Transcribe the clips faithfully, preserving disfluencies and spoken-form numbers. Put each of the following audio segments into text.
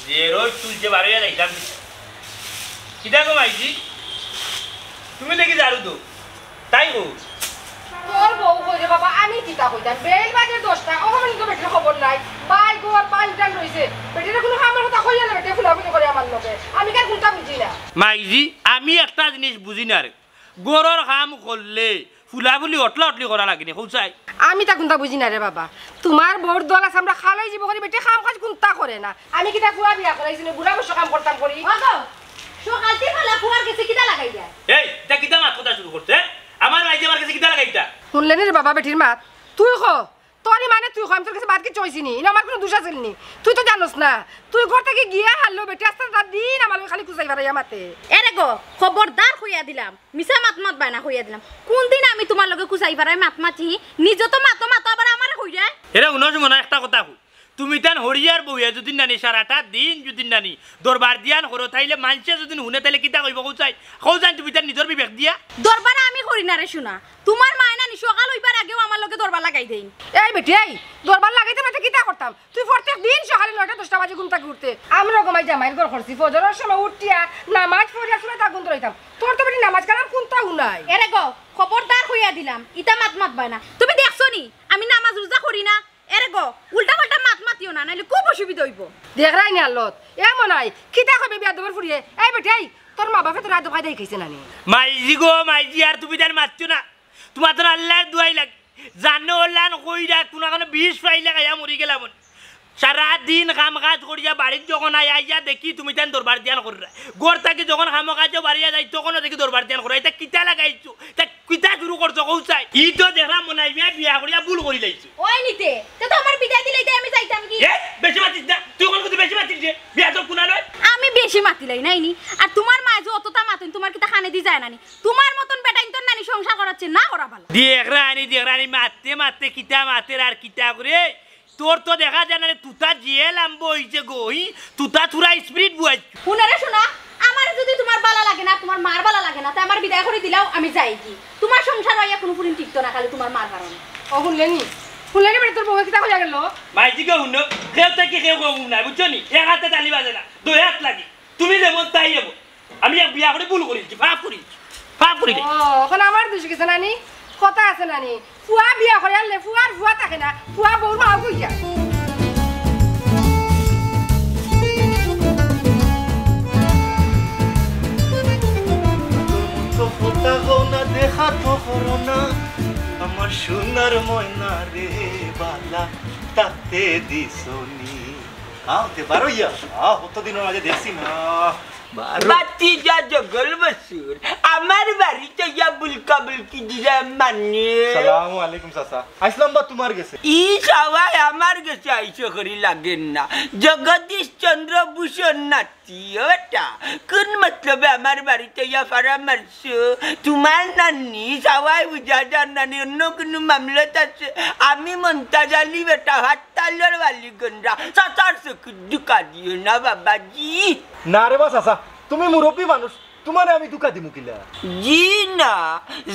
যে রোজ তুলছে বারোইয়া যাইতাম। কিতা গো মাইজি? তুমি দেখি ঝাড়ু দো। তাই গো? তোর বউ কই রে বাবা, আমি কিতা কইতাম? বেইল বাজে দশটা, অখন তো বেটির খবর নাই। বাই ঘর, বাই উঠান রইছে। বেটিরে কুনু কামর কথা কইয়া না, বেটি ফুলাফুলি করে আমার লগে। আমি কার কুনতা বুঝি না। মাইজি, আমি একটা জিনিস বুঝি না রে। ঘরর কাম করলে ফুলাফুলি অটলা অটলি করা লাগে নি, কও চাই? আমি তা কুনতা বুঝি না রে বাবা। তুমার বউর দল আছে, আমরা খালাই জীব করি, বেটি কাম কাজ কুনতা করে না। আমি কিতা পুয়া বিয়া করাইছি নি, বুড়া বয়সে কাম করতাম করি? ওগো, সকালতে ফালা পুয়ার গেছে কিতা লাগাই দেয়? এই, ইতা কিতা মাত কথা শুরু করছে, হ্যাঁ? আমার মাইজি আমার গেছে কিতা লাগাইতা? হুনলে নি রে বাবা বেটির মাত? তুই ক, তোর ই মানে তুই ক, আমি তোর গেছে বাদ কিচ্ছু কইছি নি, ইনো আমার কুনু দুষ আছিল নি? তুই তো জানোস না, তুই ঘর থাকি গিয়া হারলো বেটি আস্তা দিন আমার লগে খালি কুচাই ফারাইয়া মাতে। এরে গো, খবরদার কইয়া দিলাম, মিছা মাত মাতবায় না কইয়া দিলাম। কুনদিন আমি তুমার লগে কুচাই ফারাই মাত মাতি? নিজে তো মাতো মাতো আবার আমারে কইরায়। এরে হুনো সুমনা, একটা কথা কই, তুমি তান হরিয়ার বউয়ে যুদি নানি সারাটা দিন যুদি নানি দরবার দিয়ান করো, তাইলে মানষে যুদি হুনে তাইলে কিতা কইবো কও চাই? কও চাই তুমি তান নিজর বিবেক দিয়া। দরবার আমি করি না রে সোনা, তুমার মায় নানি সকাল অইবার আগেউ আমার লগে দরবার লাগাই দেইন। এই বেটি, এই দরবার লাগাইতে মাতে কিতা করতাম? তুই প্রত্যেক দিন সকালে নয়টা দশটা বাজে ঘুম থাকি উঠতে। আমরা গো মাই জামাইর ঘর করছি, ফজরর সময় উঠিয়া নামাজ পড়িয়া সুরাত আগুন ধরাইতাম। তোর তো বেটি নামাজ কালাম কুনতাউ নাই। এরে গো, খবরদার কইয়া দিলাম, ইতা মাত মাতবায় না। তুমি দেখছো নি আমি নামাজ রোজা করি না? এরে গো, উল্টা পাল্টা মাত মাতিও না, নাইলে খুব অসুবিধা অইবো। দেখরায় নি আল্লত, এ মনাই, কিতা কইবে বেয়াদবর ফুড়িয়ে? এই বেটি, এই, তোর মা বাপে তোরে আদব কায়দা হিকাইছে না নি? মাইজি গো, মাইজি, আর তুমি তান মাতিও না। তুমার তো আল্লার দুয়াই লাগে। জানো ওলান কইরা, কুনু কানো বিষ পাইলে খাইয়া মরি গেলাম। সারা দিন কাম কাজ করিয়া বাড়িত যখন আই, আইয়া দেখি তুমি তান দরবার দিয়ান কররায়। ঘর থাকি যখন কামো কাজো বাড়িয়া যাই, তখনও দেখি দরবার দিয়ান কররায়। ইতা কিতা লাগাইছো? ইতা কিতা শুরু করছো কও চাই? ই তো দেখলাম মনাই মিয়া বিয়া করিয়া ভুল করি লাইছো। ওই নিতে, তে তো আমার বিদায় দিলে ইতা আমি যাইতাম কি? এ, বেশি মাতিস না। তুই কুনু কিন্তু বেশি মাতিস রে। বিয়া তো কুনা নয়। আমি বেশি মাতিলাই নায় নি। আর তুমার মায় যে অততা মাতইন, তুমার কিতা কানেদি যায় না নি? তুমার মতন বেটাইন্তর নানি সংসার করার চেয়ে না করা ভালা। দেখরায় নি, দেখরায় নি, মাততে মাততে কিতা মাতের আর কিতা করে। তোর তো দেখা যায় না রে, তুতা যে লাম্বা অইছে গো, ই তুতা থুড়া স্পিরিট বুয়াই। হুনো রে সোনা, আমারে যুদি তুমার ভালা লাগে না, তুমার মার ভালা লাগে না, তে আমারে বিদায় করি দিলাও, আমি যাইগি। তুমার সংসার অইয়া কুনু ফুরিন টিকতো না, খালি তুমার মার কারণে। ও হুনলে নি? হুনলে নি বেটি তোর বউয়ে কিতা কইয়া গেল? মাইজি গো হুনো, কেউ থাকি কেউ গো হুন না, বুঝছো নি? এক আতে তালি বাজে না, দুই আত লাগে। তুমি যেমন তাই এমন। আমি এক বিয়া করি ভুল করিলিছি, পাপ করিলিছি, পাপ করিলিছি। ও, অখন আমার দুষ গেছে না নি? কথা আছে না নি? ফুয়া বিয়া করি আনলে ফুয়ার ফুয়া থাকে না, ফুয়া বউর মাও কইয়া। তো কথা কও না, দেখা তো করো না, আমার সোনার ময়না রে বালা, তাতে দিছনি। আও, তে বারইয়া, আও, কতদিনর মাঝে দেখছি না। বারো। বাতি যা জগল বসুর, আমার বাড়িত ইয়া বুলকা বুলকি দিরা মানে। সালামু আলাইকুম চাচা। আইছলাম বা তুমার গেছে। ই সবাই আমার গেছে আইসো করি লাগের না। জগদীশ চন্দ্র ভূষণ নাতি, ও বেটা, কোন মতলবে আমার বাড়িত ইয়া ফারা মারছো? তুমার নানি, সবাই বুঝা যার নানি, অন্য কুনু মামলাত আছে? আমি মন্তাজ আলী বেটা, হাত তালর বালি গন্ডা, চাচার চকুত ধুকা দিও না বাবাজি। না রে বা চাচা, তুমি মুরব্বি মানুষ, তুমারে আমি ধুকা দিমু কিলা? জি না,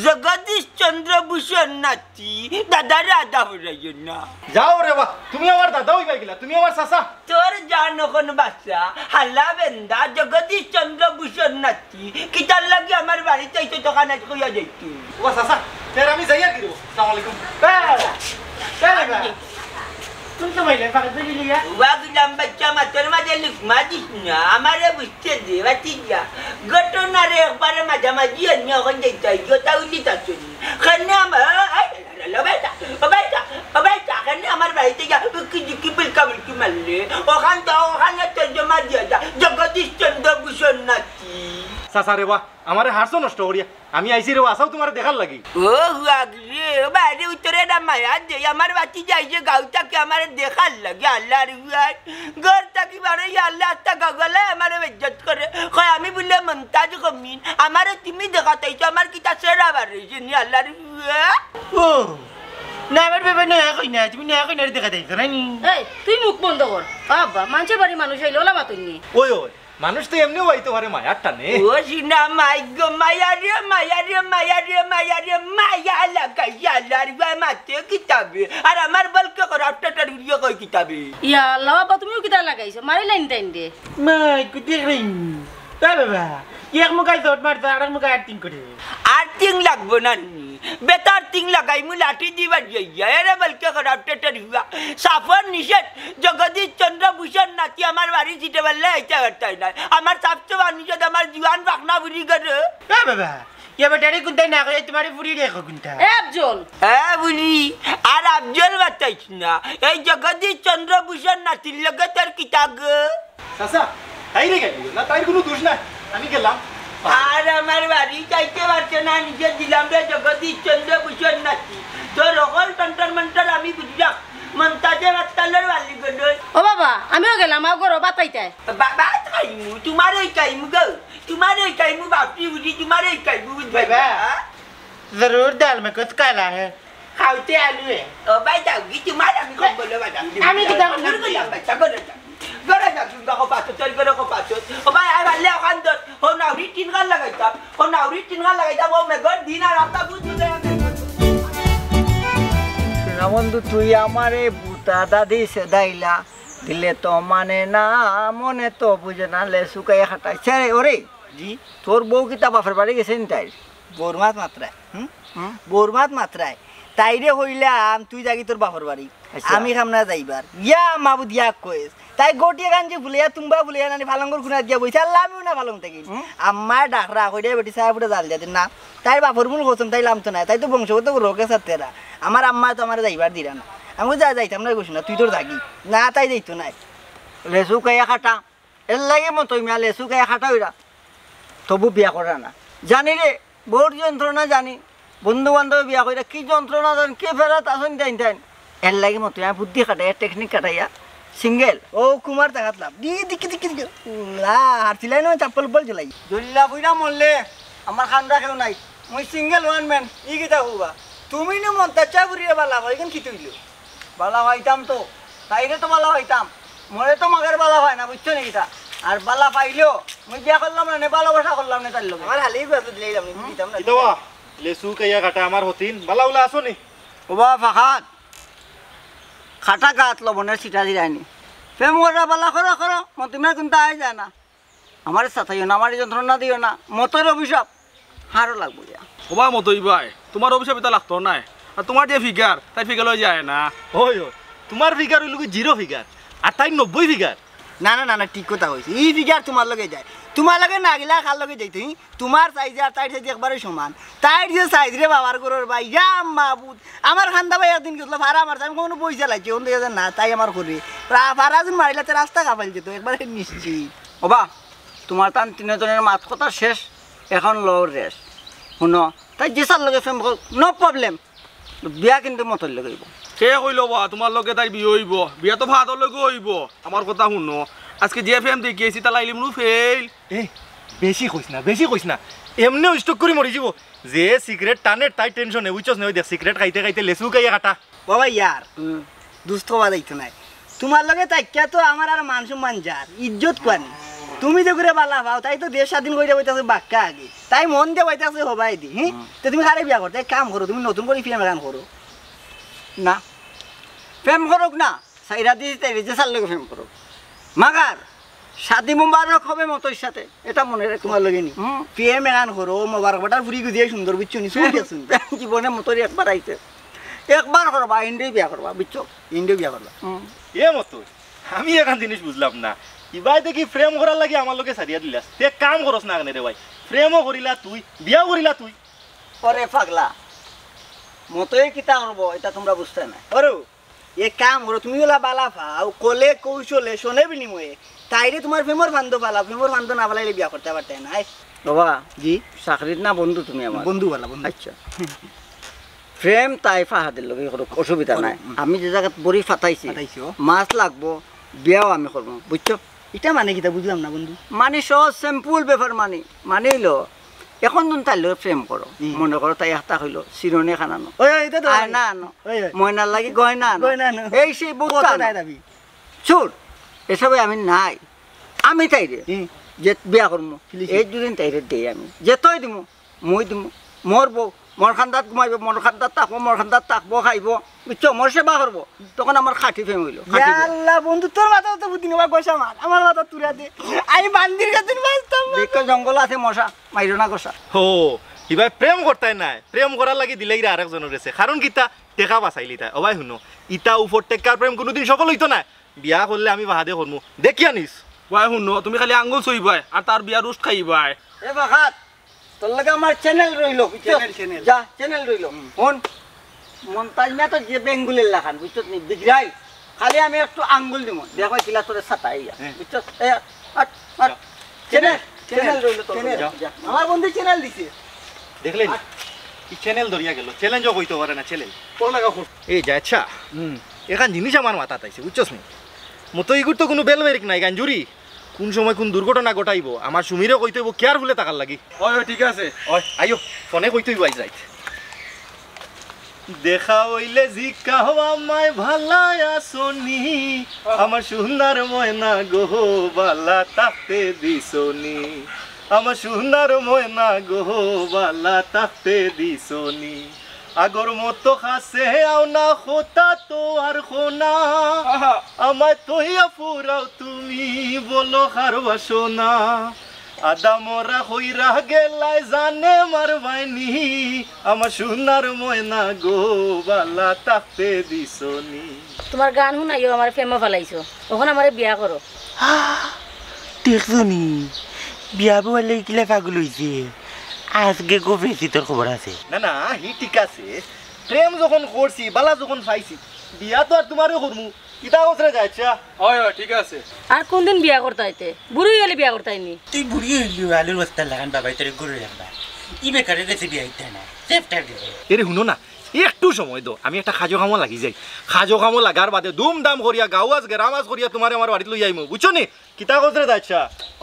জগদীশ চন্দ্র ভূষণ নাতি, দাদারে আদা হরাইও না। যাও রে বা, তুমি আমার দাদা অইবা কিলা, তুমি আমার চাচা। তোর জান অখন বাচ্চা, হালা বেন্দা, জগদীশ চন্দ্র ভূষণ নাতি, কিতার লাগি আমার বাড়িত আইছো তখন আজ কইয়া যাইতু। ও চাচা, ফের আমি যাইয়া কি রে? আসসালামু আলাইকুম। এ, এ রে বা। তুমি তো মাইলে পাগল হয়ে গেলি, ইয়া? ওয়া গুলাম বাচ্চা, মাথার মাঝে লুকমা দিস না, আমারে বুঝতে দে, বাতি যা। ঘটনারে একবারে মাঝামাঝি আনিয়া অখন যাইতে হয়, গিয়ে তা উল্লি তার জন্য। কেনে আমার, এই, ও বেটা, ও বেটা, ও বেটা, কেনে আমার বাড়িত যা, উকি ঝুঁকি বুলকা বুলকি মারলে। অখান তো, অখানে তর্জমা দিয়া যা, জগদীশ চন্দ্র ভূষণ নাতি। চাচা রে বা, আমারে হারছো নষ্ট করিয়া। আমি আইছি রে বা, আসাও তুমারে দেখার লাগি। ও হুয়াগ রে, ও বাইরে উত্তরে না মায়া দে, আমার বাতি যাইছে গাঁও থাকি আমারে দেখার লাগি, আল্লাহর হুয়াই। ঘর থাকি বারইয়া আল্লাহ আত্তা গাওয়ালায় আমারে বেইজ্জত করে। কয় আমি বুলে মন্তাজ কমিন, আমারে তুমি দেখাত আইছো, আমার কিতা সেরা বারইছে নি আল্লাহর হুয়া। ও, না, আমার বেবে নয়া কইনা, তুমি নয়া কইনারে দেখাত আইছো না নি? এই, তুই মুখ বন্ধ কর। আব্বা, মানষর বাড়ি মানুষ আইলে ওলা মাতইন নি। ওই, ওই, মানুষ তো এমনেও আইতো পারে মায়ার টানে। ও সিনা মাই গো, মায়া রে, মায়া রে, মায়া রে, মায়া রে, মায়া লাগাইয়া লারবা মাতে কিতাবে। আর আমার বলকে করা অট্টাটার উড়িয়ে কই কিতাবে। ইয়া আল্লাহ, বাবা, তুমিও কিতা লাগাইছো? মারি লাইন টাইন দে। মাই কুটি রিং। তা বাবা, এক মুখায় জট মারছে, আর এক মুখায় আর্থিং করে। আর্থিং লাগবো না নি, বেতার তিং লাগাইমু লাঠি দি বাজিয়া। এরে বলকে করা অট্টাটার উড়িয়া। সাফর নিষেধ, জগদীশ চন্দ্র ভূষণ নাতি আমার বাড়ি ছিটে পারলে আইতে পারতাই নাই। আমার সাফ তো বানিয়ে আমার জুয়ান বাখনা বুড়ি করে। এ বাবা, ইয়া বেটারে কুনটাই না কই, তোমারে ফুরি রেখো কুনটা? এ আফজল। হ্যাঁ বুড়ি, আর আফজল বাতাইস না। এই জগদীশ চন্দ্র ভূষণ নাতির লগে তোর কিতা গো? চাচা, তাইরে গাইলি না, তাইর কোনো দোষ নাই, আমি গেলাম। আর আমার বাড়ি যাইতে পারছে না, নিজে দিলাম রে জগদীশ চন্দ্র ভূষণ নাতি। তোর হকল তন্তর মন্তর আমি বুঝলাম, মন্তাজে মাত্তালর বালি গেল। ও বাবা, আমিও গেলাম, আও গরো বাতাইতায়। বাবা খাইমু, তোমারই খাইমু গো, তোমারই খাইমু, বাপরি বুঝি তোমারই খাইমু, বুঝবে বাবা। जरूर दाल में कुछ काला है। খাওতে আলু হে। ও ভাই যাও কি তোমার আমি কম বলে বাজাম। আমি কিতা করলাম? ঘরে যাও, বাচ্চা, ঘরে যাও। ঘরে যাও, তুমি দেখো পাথর, তোর ঘরে দেখো পাথর। ও ভাই, আই বাল্লে ওখান ধর। ও নাউরি টিন গান লাগাইতাম। ও নাউরি টিন গান লাগাইতাম। ও মেঘর দিন আর রাস্তা বুঝ বুঝে আমি। সোনা বন্ধু, তুই আমারে বুতা দাদি সেদাইলা, দিলে তো মানে না, মনে তো বুঝে না, লেসু কাইয়া খাটাই। ছেড়ে ওরে, জি। তোর বউ কিতা বাপের বাড়ি গেছে নি তাইর? বৌরমাত মাত্রায়, হুম? হুম? বৌরমাত মাত্রায়। তাইরে কইলাম, তুই যাগি তোর বাপের বাড়ি। আচ্ছা। আমি খাম না যাইবার। ইয়া মাবুদ ইয়া কয়েস। তাই গটিয়ে গাঞ্জি ফুলিয়া, তুম্বা ফুলিয়া, নানি ফালঙ্গর খুনা দিয়া বইছে, আল্লাহ আমিও না ফালং থাকি। হুম? আম্মায় ডাকরা, কইরে বেটি ছায়া ফুটে জাল দিয়া দিন না। তাইর বাপর মূল কসম, তাই লামতো না, তাই তো বংশগত রোগে সাথেরা। আমার আম্মায় তো আমার যাইবার দিরা না। আমি যা যাইতাম না, কইছি না, তুই তোর যাগি। না, তাই যাইতো নাই। লেসু কাইয়া খাটা। এর লাগি মতো মিয়া লেসু কাইয়া খাটা অইরা। তবু বিয়া করা না। জানি রে, বহুত যন্ত্রণা জানি। বন্ধু বান্ধব বিয়া কইরা কি যন্ত্রণা জানি, কি ফেরাত আছেন টাইন টাইন। এর লাগি মতো আমি বুদ্ধি খাটাইয়া, টেকনিক খাটাইয়া, সিঙ্গেল। ও কুমার তাকাত লাভ। দি দিকি দিকি দিকি। লা, আর সিলাই নয়, চাপ্পল উপ্পল জ্বলাই। জল্লা বুইরা মরলে আমার খান্দা কেউ নাই। মুই সিঙ্গেল ওয়ান ম্যান। ই কিতা কইবা? তুমি নু মন্তাজ চা বুড়িরে বালা পাও, ইখান কিতা অইলো? বালা পাইতাম তো। তাইরে তো বালা পাইতাম। মরে তো মাগের বালা পায় না, বুঝছো নি কিতা? আর বালা পাইলেও, মুই বিয়া করলাম না, নে ভালোবাসা করলাম না তার লগে। আমার হালি বিয়া তো দিলাইলাম, নি দিতাম না। কিতা বা? লেসু কাইয়া খাটা আমার হতিন, বালা উলা আছো নি? ও বা ফাহাদ, খাটা গাত লবণের ছিটা দিলাইনি। প্রেম করা বালা করো, করো, মন তুমার কিন্তু আয় যায় না। আমারে সাতাইও না, আমারে যন্ত্রণা দিও না, মতর অভিশাপ হারও লাগবো গিয়া। ওবা মতই ভাই, তোমার অভিশাপ ইতা লাগতো নায়। আর তোমার যে ফিগার, তাই ফিগার লই যায় না। ওই, ওই, তোমার ফিগার অইলো কি জিরো ফিগার, আর তাই নব্বই ফিগার। না, না, না, না, ঠিক কথা কইছো। ই ফিগার তোমার লগে যায়, তোমার লগে না গেলে আর কার লগে যাইতো, হি? তোমার সাইজে আর তাইর সাইজে একবারে সমান। তাইর যে সাইজ রে বাবার ঘরর ভাই, ইয়া মাবুদ। আমার খান্দা ভাই একদিন গেছিল, ভাড়া মারছে, আমি কোনো পয়সা লাগছে, অন দেখা যায় না, তাই আমার করে। রা-, ভাড়া দিন মারিলে তো রাস্তা কাঁপাইল যেত, একবারে নিশ্চিত। ওবা, তোমার তান তিনজনের মাত কথা শেষ, এখন লও রেস্ট। হুনো, তাই যে সার লগে প্রেম করো, no problem। বিয়া কিন্তু মতর লগে অইবো। কে কইলো বা তোমার লগে তাই বিয়া অইবো? বিয়া তো ফাদর লগে অইবো। আমার কথা হুনো, আজকে যে প্রেম দেখিয়েছি তা লাইলিম নু ফেইল। এ, বেশি কইস না, বেশি কইস না। এমনেও স্ট্রোক করি মরি যাইবো। যে সিগারেট টানের তাই টেনশনে, বুঝছস না? ওই দেখ সিগারেট খাইতে খাইতে লেসু খাইয়া কাটা। বাবা ইয়ার, হুম। দুস্ত হওয়া যাইতো নাই। তোমার লগে থাকিয়া তো আমার আর মান সম্মান যার, ইজ্জত কুয়ানি। তুমি যে করে বালা পাও, তাই তো দেশ স্বাধীন কইরা বইতাছে বাক্কা আগে। তাই মন দিয়া বইতাছে হবাই দি, হি? হুম। তো তুমি কারে বিয়া করতে? এক কাম করো, তুমি নতুন করে প্রেম এখান করো। না। প্রেম করুক না, সাইরা দিছি তাই যে সার লগে প্রেম করুক। মাগার, শাদি মুবারক হবে মতর সাথে, এটা মনে রাখো। তোমার লগে নি? হুম। প্রেম এখান করো, মোবারক বেটার ফুরি গুজিয়ে সুন্দর, বুঝছো নি? সুন্দর, সুন্দর। জীবনে মতর একবার আইছে। একবার করবা, ইন্ডে বিয়া করবা, বুঝছো? ইন্ডে বিয়া করবা। হুম। এ মতো, আমি এখান জিনিস বুঝলাম না। ইবাই দেখি প্রেম করার লাগি আমার লগে সারিয়া দিলাস। তে কাম করস না কেনে রে ভাই? প্রেমও করিলা তুই, বিয়াও করিলা তুই। ওরে পাগলা, মতই কিতা করবো, এটা তোমরা বুঝতে না। ওরে, এক কাম করো, তুমি ওলা বালা পাও, কলে কৌশলে, শনে বিনিময়ে, তাইরে তোমার প্রেমর ফান্দো ফালাও, প্রেমর ফান্দো না ফালাইলে বিয়া করতে পারতে না। বাবা, জি? চাকরিত না বন্ধু তুমি আমার? বন্ধু বালা, বন্ধু। আচ্ছা। প্রেম তাই ফাহাদের লগে কোনো অসুবিধা নাই। হুম। আমি যে জাগাত বড়ি ফাটাইছি, ফাটাইছি, ও। মাছ লাগবো, বিয়াও আমি করবো, বুঝছো? এটা মানে কিতা বুঝলাম না বন্ধু। মানে সহজ সিম্পল ব্যাপার মানে, মানে হইলো, এখন তুমি তার লগে প্রেম করো, হুম। মনে করো তাই একটা হইলো, চিরুনি খানানো। ওই, ওই, এটা তো আয়না আনো, ওই, ওই। ময়নার লাগি গয়না আনো। গয়না আনো। এই সেই বহুত কত আনো। দায় দাবি? চুর, এসবে আমি নাই। আমি তাই রে। হুম। যে বিয়া করমু, এই দুদিন তাইরে দেই আমি। যেতই দিমু, মুই দিমু। মরবো, মোর কান্দাত ঘুমাইবো, মোর কান্দাত থাকবো, মোর কান্দাত থাকবো, খাইবো। বুঝছো? মোর সেবা করবো। তখন আমার খাঁটি প্রেম অইলো, খাঁটি ইয়া প্রেম। আল্লাহ, বন্ধু, তোর মাথাত তো বুদ্ধি নাই, বা গোসা মার। আমার মাথাত তুরা দে। আমি বান্দির কাছে বাঁচতাম না। দেখো, জঙ্গল আছে মশা, মাইরো না গোসা। হো, ইবায় প্রেম করতায় নায়, প্রেম করার লাগি দিলাইরা আরেকজনর গেছে। কারণ কিতা? টেকা বাঁচাইলিতায়। ও ভাই হুনো, ইতা উপর টেক্কার প্রেম কুনুদিন সফল অইতো নায়। বিয়া করলে আমি বাদে করমু, দেখিয়া নিস। ওই হুনো, তুমি খালি আঙ্গুল ছুইবায় আর তার বিয়া রোস্ট খাইবায়। এ বাখাত, তোর লগে আমার চ্যানেল রইলো, বুঝছস? Channel, channel. যা, চ্যানেল রইলো। হুম। হুন, মন্তাজ মিয়া তো যে বেঙ্গুলের লাখান, বুঝছস নি? বিগড়াই। খালি আমি একটু আঙ্গুল দিমু, দেখো কিলা তোরে সাতাইয়া, হ্যাঁ। বুঝছস? এ, আট, আট। যা। Channel, channel. চ্যানেল রইলো তোর চ্যানেল। লগে। যা। যা। আমার বন্ধু চ্যানেল দিছে। দেখলেন? আট। কি চ্যানেল ধরিয়া গেল? চ্যালেঞ্জও কইতে পারে না, চ্যানেল। কোন লাগা খোঁজ? এই যে, আচ্ছা, হুম। এখান জিনিস আমার মাথাত আইছে, বুঝছস নি? মতো ইগুর তো কুনু বেল বেরিক নাই, গাঞ্জুরি। কুন সময় কুন দুর্ঘটনা ঘটাইবো, আমার সুমিরে কইতে অইবো কেয়ারফুলে থাকার লাগি। ওই, ওই, ঠিক আছে। ওই, আইও, ফোনে কইতে অইবো আইজ রাইত। দেখা অইলে জিকাও আমায় ভালা আছোনি, আমার সোনার ময়না গো, ভালা থাকতে দিছোনি। আমার সোনার ময়না গো, ভালা থাকতে দিছোনি। আগর মতো কাছে আও না, কথা তো আর কও না। আহা। আমায় থইয়া ফুরাও তুমি, বলো কার বাসনা। আধা মরা কইরা গেলায় জানে মারবায়নি, আমার সোনার ময়না গো, ভালা থাকতে দিছোনি। তুমার গান হুনাইও আমারে প্রেমো ফালাইছো, অখন আমারে বিয়া করো। দেখছোনি, বিয়া বওয়ার লাগি কিলা পাগল অইছে। আজকে গো বেশি তোর খবর আছে। না, না, হি ঠিক আছে। প্রেম যখন করছি, ভালা যখন পাইছি, বিয়া তো আর তুমারেউ করমু। কিতা কস রে যাচ্ছা? অয়, অয়, ঠিক আছে। আর কুনদিন বিয়া করতায় তে? বুড়ি অইলে বিয়া করতায় নি? তুই বুড়ি অইলেও আলুর বস্তার লাখান বাবায় তোরে গরু রাখবা। ই বেকারের গেছে বিয়া অইতো না, সেফটার গেছে। এরে হুনো না, একটু সময় দেও, আমি একটা কাজো কামো লাগি যাই। কাজো কামো লাগার বাদে দুমদাম করিয়া গাঁও আজ গেরাম আজ করিয়া তুমারে আমার বাড়িত লই আইমু, বুঝছো নি? কিতা কস রে যাচ্ছা?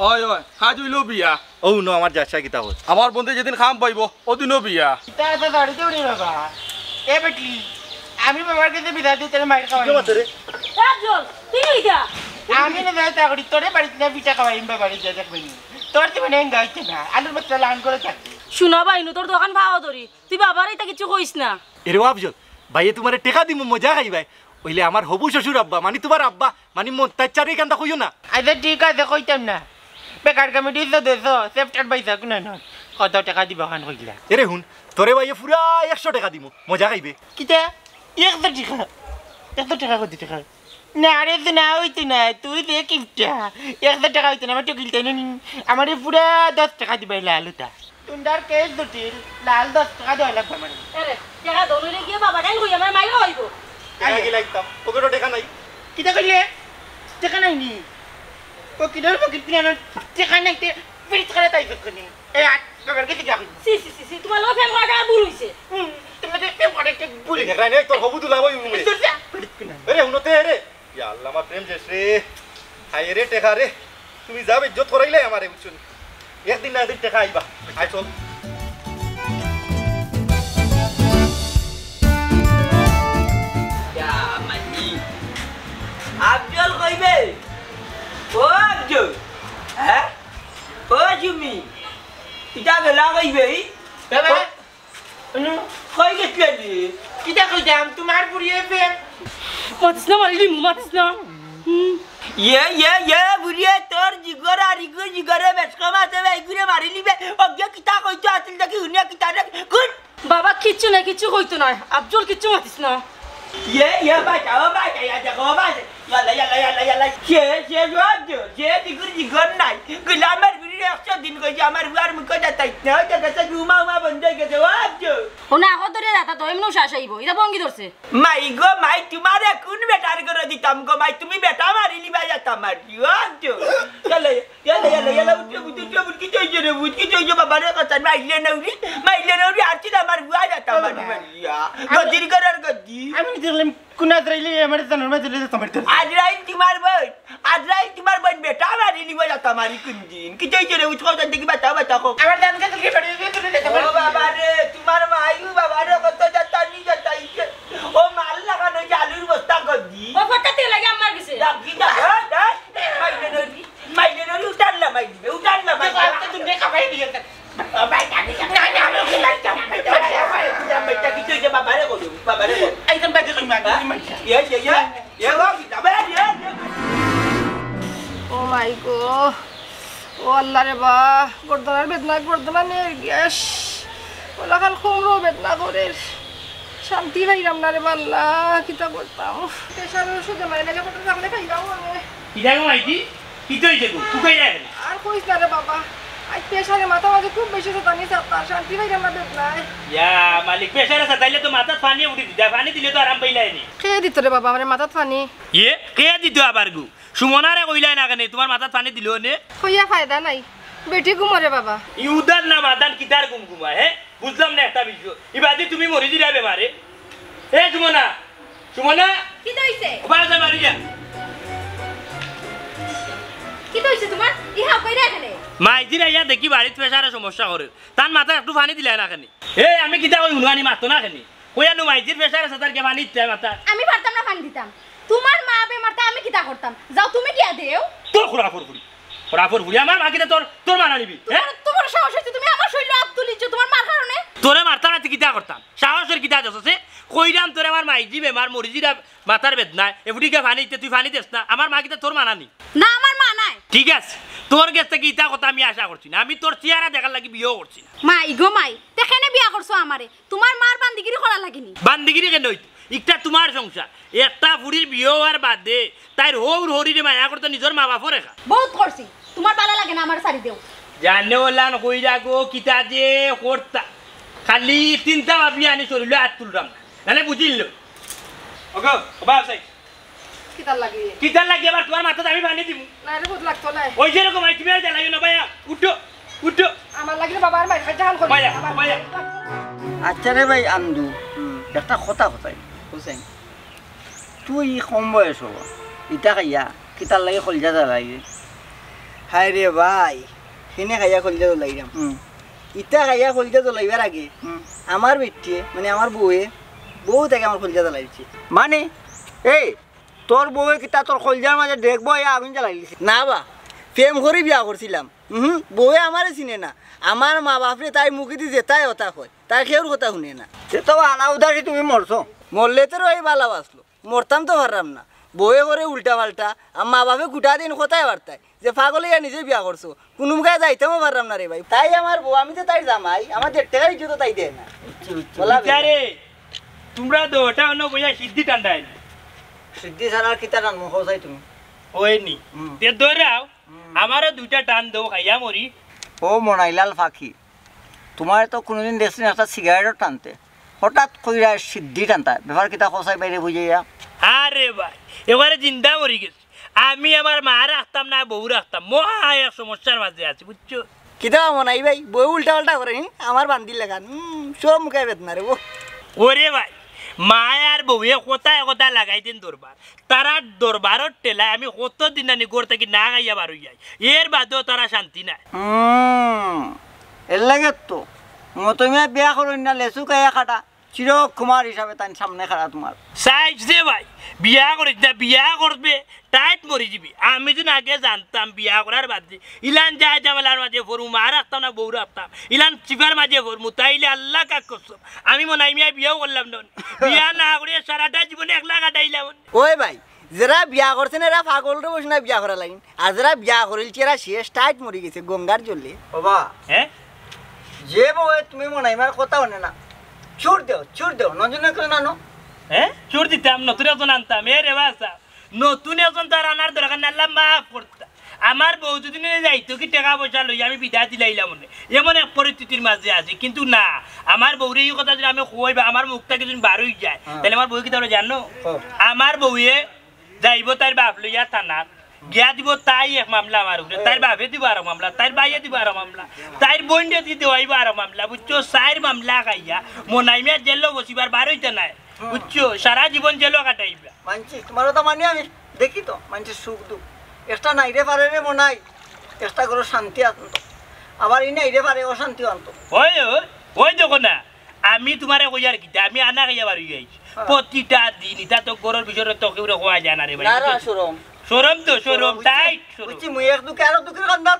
অয়, অয়, কাজ অইলো বিয়া। ও হুনো, আমার যাচ্ছা কিতা কস? আমার বন্ধু যেদিন কাম পাইবো, অদিনও বিয়া। কিতা আছে বাড়িতে উড়ি বাবা? এ বেটি, আমি বাবার গেছে বিদায় দিতে মাইর খাওয়াই। কিতা মাতে রে? রাজল, তুই ইটা? আমি না যাই তা করি, তোরে বাড়িত না পিঠা খাওয়াইম বাবারে যা দেখবে নি। তোর তো মানে এঙ্গা অইছে না, আলুর বস্তা লান করে থাকবে। হুনো ভাই, নু তোর দোকান ভাও ধরি, তুই বাবারে ইতা কিচ্ছু কইস না। এরে ও আফজল, ভাইয়ে তুমারে টেকা দিমু, মজা খাইবায়। অইলে আমার হবু শ্বশুর আব্বা, মানি তুমার আব্বা, মানি মন্তাজ চারে ইখানতা কইও না। আচ্ছা, ঠিক আছে, কইতাম না। বেকার কমিটি তো দেছো, সেফটার পাইছা কুনানো? কত টেকা দিবা খান কইলা? এরে হুন, তোরে ভাইয়ে পুরা একশো টেকা দিমু, মজা খাইবে। কিতা? একশো টেকা? একশো টেকা কত টেকা? না রে, তো না অইতো না, তুই দে কিপটা। একশো টেকা অইতো না, আমার তো গিলতে নি। আমারে পুরা দশ টেকা দিবায় লাল ওটা। তুন্ডার কেস দুটির লাল দশ টেকা দেওয়া লাগবে আমার। আরে, টেকা দৌড়ে গিয়ে বাবা ডাইন হইয়া আমার মাইরা হইব। আগে লাগতাম, পকেটও টেকা নাই। কিতা কইলে? টেকা নাই নি? ও কিনার পকেট কিনার টেকা নাই, তে ফিরিত করে তাই দোকানে। এই আট, বাবার কাছে গিয়া কই। সি, সি, সি, সি, তোমার লগে ফেম করাটা ভুল হইছে। হুম, তোমাদের ফেম করাটা ভুল হইছে। দেখা নাই, তোর হবু দুলা ভাই উমে। তোর যা, ফিরিত করে। আরে, হুনতে রে। ইয়া আল্লাহ, আমার প্রেম শেষ রে। হায় রে, টেকা রে। তুমি যা বেইজ্জত করাইলে আমারে, বুঝছো নি? একদিন না একদিন টেকা আইবা। আয় চল। ইয়া মালি। আফজল কইবে? ও আফজল। হ্যাঁ? ও জুমি। ইটা বেলা কইবে? বাবা। ও অনু, কই গেছিলে রে? কিতা কইতাম, তোমার বুড়িয়ে ফের। মাতিস না, মারিলি, মাতিস না। হুম। ইয়ে, ইয়ে, ইয়ে, বুড়িয়ে, তোর জিগর আর ইগু জিগরে বেশ কম আছে, ভাই, ইগুরে মারিলি বে। অজ্ঞা কিতা কইতো আছিল দেখি, হুনিয়া কিতা রে? গুড। বাবা, কিচ্ছু নাই, কিচ্ছু কইতো না। আফজল, কিচ্ছু মাতিস না। ইয়ে, ইয়ে, বাঁচাও, বাঁচাও, ইয়া দেখো, বাঁচাও। ইয়াল্লা, ইয়াল্লা, ইয়াল্লা, ইয়াল্লা। সে, সে, রোজ, সে, জিগুর, জিগর নাই। গুলামের গুলির একশো দিন কইছে, আমার বুয়ার মুখে যাতাইত না। ওই যে গেছে, উমা, উমা বন্ধ হয়ে গেছে, রোজ। ও না, কত রে দাদা, তো এমনিও শ্বাস আইব। এটা ভঙ্গি ধরছে। মাই গো, মাই, তোমারে কোন বেটার করে দিতাম গো, মাই, তুমি বেটা মারিলি বা যাতা মারি, রোজ। ইয়াল্লা, ইয়াল্লা, ইয়াল্লা, ইয়াল্লা, উঠে, উঠে, উঠে, উঠে, কি চাইছে রে, উঠ, কি চাইছে বাবা রে, কথা মাইলে না উড়ি, মাইলে না উড়ি, আর তুই আমার বুয়া যাতা মারি, মারি, ইয়া। গদির ঘরের গদি। আমি দেখলাম কোন আজরাইলে আমার জানার মাঝে লেগে কামড় ধরছে। আজরাইল তোমার বোন, আজরাইল তোমার বোন বেটা মারি নিব যাতা মারি কোন দিন। কি চাইছে রে, উঠো, ওখান থেকে বাঁচাও, বাঁচাও, হোক। আমার জান গেছে কি বাড়ি গিয়ে তুলে যেতে ও পারবি? বাবা রে, তোমার মাইও বাবা রে, কত যাতা নি যাতা ইকে। ও মাল লাগানো যে আলুর বস্তা গদি। ও ফটকা তেল লাগে আমার গেছে। ডাকি, ডাকি, ডাকি। মাইলে নরি, মাইলে নরি, উঠার না মাইলে, উঠার। ইয়ে, ইয়ে, ইয়ে, ইয়ে, ইয়ে, ইয়ে। ও মাই গো, ও আল্লাহ রে বা, গর্দনার বেদনা, গর্দনা নে গ্যাস, ওলাখান কোমরও বেদনা করের, শান্তি পাইরাম না রে বা আল্লাহ, কিতা করতাম? প্রেশারের ওষুধ নাই, লাগে কত থাকলে খাইলাম আমি। কিতা গো মাইজি? কিতা অইছে গো? তুকাই যায় না। আর কইস না রে বাবা, আজ প্রেশারে মাথা মাঝে খুব বেশি শতানি চাপা, শান্তি পাইলাম না বেদনায়। ইয়া মালিক, প্রেশারে সাতাইলে তো মাথাত পানি উঠি দিতা, পানি দিলে তো আরাম পাইলায় নি। কে দিত রে বাবা আমারে মাথাত পানি? ইয়ে, কে দিত আবার গো? সুমনারে কইলায় না কেনে, তুমার মাথাত পানি দিল নে? কইয়া ফায়দা নাই, বেটি ঘুমরে বাবা। ইউদার না মাদান কিতার ঘুম ঘুমায়, হে? বুঝলাম না একটা বিষয়। ইবাদি তুমি মরি দিলা বেমারে। এ সুমনা, সুমনা! কিতা অইছে? ও বাবা, যা মারি যা। কিতা অইছে তুমার? ই হাউ কইরা এখানে? মাইজির আইয়া দেখি বাড়িত প্রেশারে সমস্যা করের। তান মাথাত একটু পানি দিলায় না কেনে? এ, আমি কিতা কই হুনো আনি মাতো না কেনে? কইয়া নু মাইজির প্রেশারে সাতার কে পানি দিতে মাথা। আমি পারতাম না পানি দিতাম। তুমার মা বেমারতা আমি কিতা করতাম? যাও তুমি গিয়া দেও। তোর খোরা ফরফুরি। খোরা ফরফুরি। আমার মা কিতা তোর, তোর মা না নিবি? হে? তুমার, তুমার সাহস অইছে তুমি আমার শরীলো আত তুলিছো তুমার মার কারণে? তোরে মারতাম না, তুই কিতা করতাম? সাহসর কিতা দেছ আছে? কইরাম তোরে আমার মাইজি বেমার, মরিজিরা মাথার বেদনায়, এফুটি গিয়া পানি দিতে, তুই পানি দেস না। আমার মা কিতা তোর মা না নি? না, আমার মা নায়। ঠিক আছে, তোর গেছ থাকি ইতা কথা আমি আশা করছি না। আমি তোর চেহারা দেখার লাগি বিয়াও করছি না। মাই গো মাই, তে কেনে বিয়া করছো আমারে? তুমার মার বান্দিগিরি করা লাগি নি? বান্দিগিরি কেনে অইতো? ইকটা তুমার সংসার। একটা ফুড়ির বিয়া অওয়ার বাদে তাইর হউর হরিরে মায়া করতে নিজর মা বাপর একা। বউত করছি, তুমার ভালা লাগে না, আমারে ছাড়ি দেও। জানে ওলান কইরা গো, কিতা যে করতা। খালি চিন্তা ভাবি আনি শরীলো আত তুলরাম না। নালে বুঝিল। ওগো, ওবা আছে। কিতার লাগি? কিতার লাগি আবার তুমার মাথাত আমি পানি দিমু? না রে, বুঝ লাগতো না। ওই যে রকম, আই তুমি আর জ্বালাইও না, ভাইয়া। উঠো, উঠো। আমার লাগি রে বাবা, আর মাইর খাইতে হান করি। ভাইয়া, আমার ভাইয়া। আচ্ছা রে ভাই আন্দু, হুম। একটা কথা কইতাম। হুসেন, তুই কম বয়স অইবো, ইতা খাইয়া কিতার লাগি কলজা জ্বালাইরে? হায় রে ভাই, হিনে খাইয়া কলজা জ্বালাইরাম। হুম। ইতা খাইয়া কলজা জ্বালাইবার আগে হুম। আমার বেটিয়ে, মানে আমার বউয়ে, বউত আগে আমার কলজা জ্বালাইছে। মানে, এই, তোর বউয়ে কিতা তোর কলজার মাঝে দেখবো, এই আগুন জ্বালাই দিছে? না বা, প্রেম করি বিয়া করছিলাম। হুম, বউয়ে আমারে চিনে না। আমার মা বাপরে তাই মুখেদি যেতায় অতা কয়। তাই কেউর কথা হুনে না। তে তো ভালা উদাসী তুমি মরছো। মরলে তো রই ভালা বাঁচলো। মরতাম তো পাররাম না। বউয়ে করে উল্টা পাল্টা, আর মা বাপে গুটা দিন কথায় বার্তায়। যে পাগল অইয়া নিজে বিয়া করছো। কুনু মুখায় যাইতামও পাররাম না রে ভাই। তাই আমার বউ, আমি তো তাইর জামাই, আমার দেড় টেকার ইজ্জত তাই দেয় না। বুঝছি, বুঝছি। বলা বিচারে, তুমরা দুইটা অনো বইয়া সিদ্ধি টানতায়। সিদ্ধি ছাড়া আর কিতা টানমু, কও চাই তুমি? ওই নি। হুম। তে ধরাও, হুম। আমারও দুইটা টান দেও, খাইয়া মরি। ও মনাইলাল পাখি, তুমারে তো কুনুদিন দেখছি না একটা সিগারেটও টানতে, হঠাৎ কইরা সিদ্ধি টানতা, ব্যাপার কিতা কও চাই বাইরে বুঝাইয়া? আরে ভাই, এবারে জিন্দা মরি গেছি। আমি আমার মা রাখতাম না, বউ রাখতাম, মহা এক সমস্যার মাঝে আছি, বুঝছো? কিতা মনাই ভাই, বউ উল্টা পাল্টা করে, হুম? আমার বান্দির লাখান, হুম, সব মুখায় বেদনা রে, ও। ওরে ভাই, মায় আর বউয়ে কথায় কথায় লাগাই দিন দরবার। তারার দরবারর ঠেলায় আমি কত দিন আনি ঘর থাকি না খাইয়া বার অইয়াই। এর বাদেও তারা শান্তি নাই। হুম, এর লাগে তো মতমিয়া বিয়া করইন না, লেচু খাইয়া খাটা। চিরকুমার হিসাবে তাইন সামনে খাড়া তুমার। সাইজ দে ভাই, বিয়া করিস না, বিয়া করবে, টাইট মরি যিবি। আমি যদি আগে জানতাম বিয়া করার বাদে ইলান যায় ঝামেলার মাঝে পড়মু, মা রাখতাম না বউ রাখতাম, ইলান চিপার মাঝে পড়মু, তাইলে আল্লাহ কাক কসম, আমি মনাই মিয়া বিয়াও করলাম না। বিয়া না করিয়া সারাটা জীবন একলা কাটাইলাম। ওই ভাই, যেরা বিয়া করছে না, এরা পাগলরে বসে না বিয়া করা লাগিন। আর যেরা বিয়া করিলছে, এরা শেষ টাইট মরি গেছে গঙ্গার জলে। ওবা, হ্যাঁ? যে বউয়ে তুমি মনাইমার কথা হুনে না, চুর দেও, চুর দেও, নজনে করে নানো। হ্যাঁ? চুর দিতাম, নতুন একজন আনতাম। এ রে বাসা, নতুন একজন তার আনার দরকার না, আল্লাহ মাফ করতা। আমার বউ যদি নিয়ে যাইতো কি টেকা পয়সা লই আমি বিদায় দিলাইলাম মনে। এমন এক পরিস্থিতির মাঝে আছি, কিন্তু না, আমার বউরে এই কথা যদি আমি কই বা আমার মুখ থাকি যদি বার অই যায়, হ্যাঁ। তাইলে আমার বউ কিতা জানো? কও। আমার বউয়ে যাইবো তাইর বাপ লইয়া থানাত, গিয়া দিবো তাই এক মামলা আমার উপরে, তাইর বাপে দিবো আরো মামলা, তাইর ভাইয়ে দিবো আরো মামলা, তাইর বইনরে দি দেওয়াইবো আরো মামলা, বুঝছো? চাইর মামলা খাইয়া মনাই মিয়া জেলো বসিবার বার অইতা নায়, বুঝছো? সারা জীবন জেলো কাটাইবা। মানছি, তুমার কথা মানি আমি, দেখি তো, মানছি সুখ দুখ। একটা নাইরে পারে রে মনাই, একটা ঘরো শান্তি আনতো। আবার ই নাইরে পারে অশান্তি আনতো। ওই, ওই, ওই দেখো না, আমি তুমারে কইয়ার কিতা, আমি আনা খাইয়া বার অই আইছি। হ্যাঁ। প্রতিটা দিন, ইতা তো ঘরর ভিতরে তো কেউরে কওয়া যায় না রে ভাই। না, না, শরম। শরম তো, শরম, শরম, বুঝছি? টাইট শরম। বুঝছি, মুই এক দুঃখে আরো দুঃখের কান্দাত।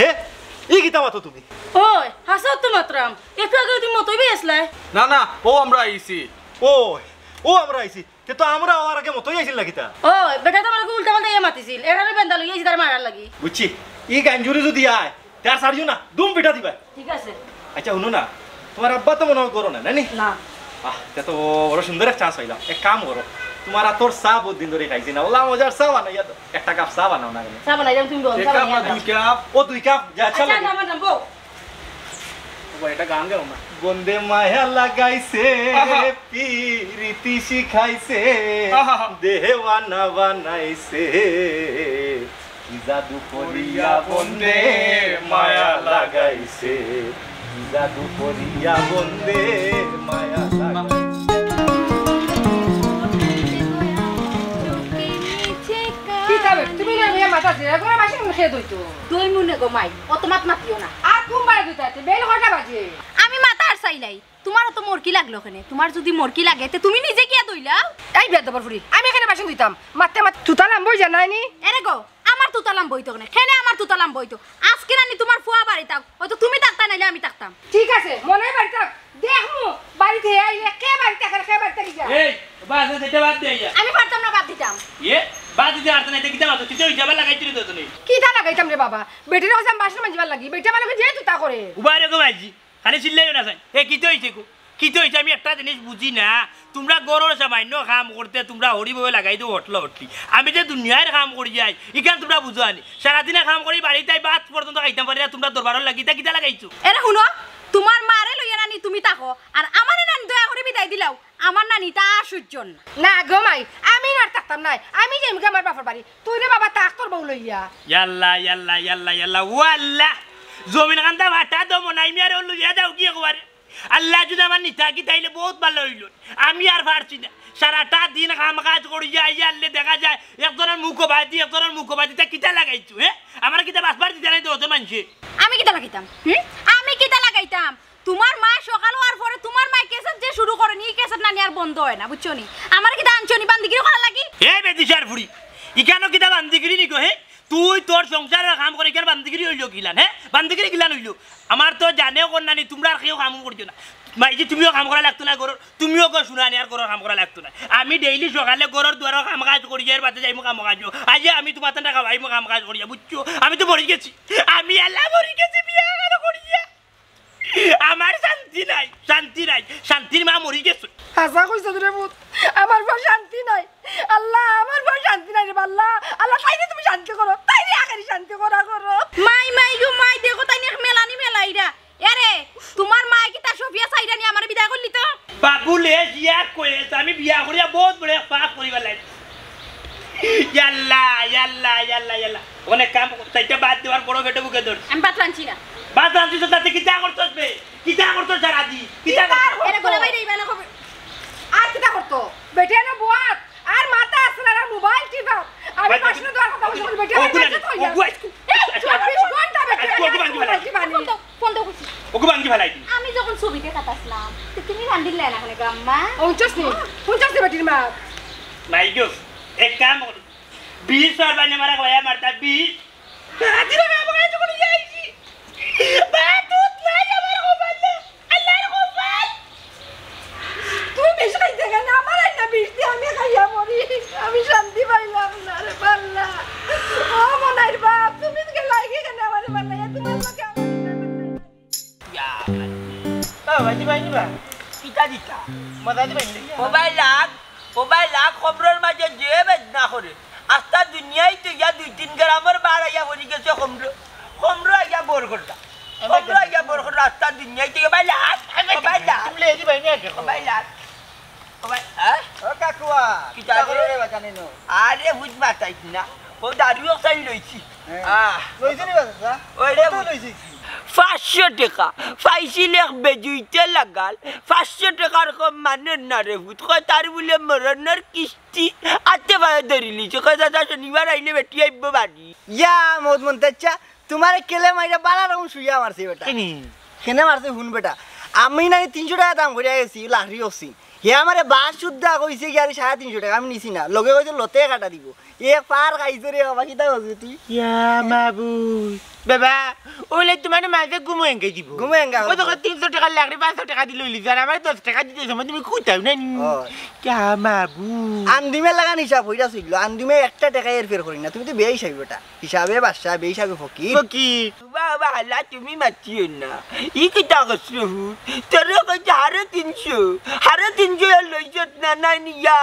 হে, ই কিতা মাতো তুমি? ওই, হাছাউ তো মাতরাম। একটু আগে তুমি মতই বেছলায়। না, না, ও আমরা আইছি। ও, ও আমরা আইছি। তে তো আমরা আওয়ার আগে মতই আইছিল না কিতা? ওই, বেটায় তো আমার লগে উল্টা পাল্টা ইয়া মাতিছিল। এর কারণে বেন্দা লইয়া আইছি তারে মারার লাগি। বুঝছি। ই গাঞ্জুরি যদি আয়, তে আর ছাড়িও না, দুম পিটা দিবা। ঠিক আছে। আচ্ছা, হুনো না, তুমার আব্বা তো মনে অয় ঘরো নাই, নানি? না। আহ, তে তো বড় সুন্দর এক chance পাইলাম। এক কাম করো, তুমার আতর চা বউত দিন ধরি খাইছি না, অলা মজার চা বানাইয়া দেও। একটা কাপ চা বানাও না কেনে? চা বানাইলাম, তুমি বও, এক চা কাপ বানাইয়া না, দাও। দুই কাপ? ও, দুই কাপ, যা, আচ্ছা, আচ্ছা, লাগে। আমার নাম বউ। ও ভাই, এটা গান গাও না। বন্দে মায়া লাগাইছে, আহা। পিরিতি শিখাইছে, আহা। দেওয়ানা বানাইছে। কি জাদু করিয়া বন্দে মায়া লাগাইছে, কি জাদু করিয়া বন্দে মায়া লাগাইছে। কিতা বে, তুমি না মিয়া মাথা ঝেড়া করে বাসন খেয়ে দইতো। দুই মুনে গো মাই, অত মাত মাতিও না। আর কোন বারে দুইটা আছে? বেল কয়টা বাজে? আমি মাথা আর চাইলাই। তুমার অত মরকি লাগলো কেনে? তুমার যুদি মরকি লাগে, তে তুমি নিজে গিয়া ধইলাও। এই বেয়াদবর ফুরি, আমি কেনে বাসন ধুইতাম? মাতে মাতে তুতা লাম্বা অই যায় নানি? এরে গো, আমার তুতা লাম্বা অইতো কেনে? কেনে আমার তুতা লাম্বা অইতো? আজকে নানি তুমার ফুয়া বাড়ি থাক, অয়তো তুমি থাকতা, নাইলে আমি থাকতাম। ঠিক আছে, মনে অয় বাড়ি থাক, দেখমু বাড়িত হে আইলে কে বাড়িত থাকে, কে বাড়িত থাকে যা। এই, বাদ দে, এটা বাদ দে ইয়া। আমি পারতাম না বাদ দিতাম। ইয়ে, বাদ দিতে পারতে না, এটা কিতা মাতো? তুই তো হিসাবে লাগাইছিলি তো তুমি। কিতা লাগাইতাম রে বাবা? বেটির কাছে আমি বাসন মাজিবার লাগি, বেটি আমার লগে যে তুতা করে। উবারে গো বাজি। খালি চিল্লাইও না চাই। এ, কিতা অইছে গো? কিতা অইছে? আমি একটা জিনিস বুঝি না। তুমরা ঘরর সামান্য কাম করতে তুমরা হরি বউয়ে লাগাই দেও হটলা হটলি। আমি যে দুনিয়ার কাম করি যাই, ইখান তুমরা বুঝো আনি। সারাদিনে কাম করি বাড়িত আই ভাত পর্যন্ত খাইতাম পারি না, তুমরা দরবারর লাগি ইতা কিতা লাগাইছো? এরে হুনো, তুমার মারে লইয়া নানি তুমি থাকো, আর আমারে নানি দয়া করি বিদায় দিলাও। আমার নানি তা আর সইজ্য না। না গো মাই, আমি আর থাকতাম নায়, আমি যাইমুগি আমার বাপর বাড়ি। তুই রে বাবা থাক তোর বউ লইয়া। ইয়াল্লা, ইয়াল্লা, ইয়াল্লা, ইয়াল্লা, ও আল্লাহ। জমিন কান্দা ফাটা দো মনাই মিয়ারে লইয়া যাও গিয়া একবারে। আল্লাহ যুদি আমার নিতা কি তাইলে বউত ভালা অইলো। আমি আর পারছি না। সারাটা দিন কাম কাজ করিয়া আইয়া আনলে দেখা যায় একজনর মুখ বাদি, একজনর মুখ বাদি। তা কিতা লাগাইছো, হে? আমার কিতা বাঁচবার দিতা নাই তো অত মানষে। আমি কিতা লাগাইতাম? হুম? আমি কিতা লাগাইতাম? তুমার মা সকাল অওয়ার পরে তুমার মায় ক্যাসেট যে শুরু করে নি, ই ক্যাসেট নানি আর বন্ধ অয় না, বুঝছো নি? আমারে কিতা আনছো নি বান্দিগিরি করার লাগি? এ বেদিশার ফুড়ি, ইখানো কিতা বান্দিগিরি নি গো, হে? তুই তোর সংসারর কাম করে, ইখান বান্দিগিরি অইলো কিলান, হে? বান্দিগিরি কিলান অইলো? আমার তো জানে কর নানি, তুমরা আর কেউ কাম করছো না। মাইজি, তুমিও কাম করা লাগতো না ঘরর, তুমিও গো শুনানি আর ঘরর কাম করা লাগতো না। আমি ডেইলি সকালে ঘরর দুয়ারর কাম কাজ করিয়া এর বাদে যাইমু কাম কাজো। আইয়া আমি তুমার তানরে খাওয়াইমু কাম কাজ করিয়া, বুঝছো? আমি তো মরি গেছি, আমি আল্লাহ মরি গেছি বিয়া কেন করিয়া। আমার শান্তি নাই, শান্তি নাই, শান্তির মা মরি গেছে। হাছা কইছস রে পুত, আমার বউর শান্তি নাই। আল্লাহ, আমার বউর শান্তি নাই রে আল্লাহ। আল্লাহ, তাইরে তুমি শান্তি করো, তাইরে আখেরি শান্তি করা করো। মাই, মাই গো মাই, দেখো তাইন এক মেলানি মেলাইরা। এরে, তুমার মায় কিতা সফিয়া চাইরা নি আমারে বিদায় করলি তো? বাবু লে জিয়া কয়েস, আমি বিয়া করিয়া বউত বড় এক পাপ করিবার লাগি। ইয়াল্লা, ইয়াল্লা, ইয়াল্লা, ইয়াল্লা। অখন এক কাম কর, চাইরটা ভাত দে, আর বড় পেটো ভুকে ধর। আমি ভাত রানছি না। ভাত রানছিস না, তাতে কিতা করছস বে? কিতা করছস সারাদিন? কিতা করছস? এরে গলা বাইরে ইবা না কবে? আর কিতা করতো? বেটি না বুয়াত, আর মাথা আছে না, আর মোবাইল টিপাত। আমি বাসন ধোয়ার কথা বলছি, বেটি আমার কাছে থইয়া। এই, চব্বিশ ঘন্টা বেটি আমার কাছে মোবাইল টিপানি। ফোন দাও, ফোন দাও কইছি। ওগু ভাঙ্গি ফালাই দিমু। আমি যখন ছবিতে কাটাছিলাম, তো তুমি রান্ধিলে না কেনে গো আম্মা? হুনছস নি? হুনছস নি বেটির মা? নাই গো, এক কাম কর। বিষ আর বানে মারা গয়া মারতা বিষ। রাতি রে বাবা, আজ করে যাইছি। বা দুধ নাই আমার কপাল। আল্লাহর কপাল। তুমি বিষ খাইতে কেনে? আমার আইনা বিষ দিয়া আমি খাইয়া মরি। আমি শান্তি পাইলাম না রে বাল্লা। ও মনাইর বাপ, তুমি গেলায় কেনে আমারে বাল্লা? তুমার লগে আমার ইয়া ভাই। ও ভাই, দিবাই নিবা? কিতা দিতা? মজা দিবাই নিবা? ও ভাই লাখ, ও ভাই লাখ কবরর মাঝে যে বেদনা করে। আস্তা দুনিয়াই তো ইয়া দুই তিন গ্রামর বার আইয়া পড়ি গেছে কমরো। কমরো আইয়া বর করলা। কমরো আইয়া বর করলা, আস্তা দুনিয়াই তো ইয়া ভাই লাখ, ও ভাই লাখ। তুমি লেই দিবাই নিয়া দেখো। ও ভাই লাখ। ও ভাই, হ্যাঁ? ও কাকুয়া, কিতা কিতা রে? করো রে বাজানে নো? আরে বুঝ মাতাইছ না। ও দারু একটাই লইছি। হ্যাঁ। আহ। লইছে নি বাজার, হ্যাঁ? ওই রে কত বুঝ- লইছে কি? পাঁচশো টেকা। পাইছিল এক বেজুইতে লাগাল। পাঁচশো টেকার কম মানে না রে ভূত। কয় তার বুলে মরণর কিস্তি। আতে পায়ে ধরি লিছে। কয় দাদা শনিবার আইলে বেটি আইব বাড়ি। ইয়া, মদ মন্তাচ্চা, তুমারে কেলে মাইরা বালা রকম শুইয়া মারছে বেটা। কেনে? কেনে মারছে হুন বেটা। আমি নানি তিনশো টেকা দাম করিয়া গেছি, লাহরি অকছি। হে আমারে বাস শুদ্ধা কইছে কি আরে সাড়ে তিনশো টেকা, আমি নিছি না। লগে কইছে লতে কাটা দিব। এ পার খাইছে রে বাবা, কিতা করবি তুই? ইয়া মাবুদ। বাবা, অইলে তুমার মাঝে ঘুমো এঙ্গে দিব। ঘুমো এঙ্গা ও তো করবো। তিনশো টেকার লাগরে পাঁচশো টেকা দিলে অইলি, আর আমার দশ টেকা দিতে সময় তুমি কুতাও না নি? ও। কিয়া মাবু? আন্দিমে লাগান হিসাব অইরা ছিল, আন্দিমে একটা টেকা এর ফের করি না, তুমি তো বেহিসাবি বেটা। হিসাবে বাদশা, বেহিসাবে ফকির। ফকির। বাবা, হালা তুমি মাতিও না। ই কিতা করছো হুত? তোরে কইছে হারে তিনশো। হারে তিনশো আর লইছত না, নাই নি? ইয়া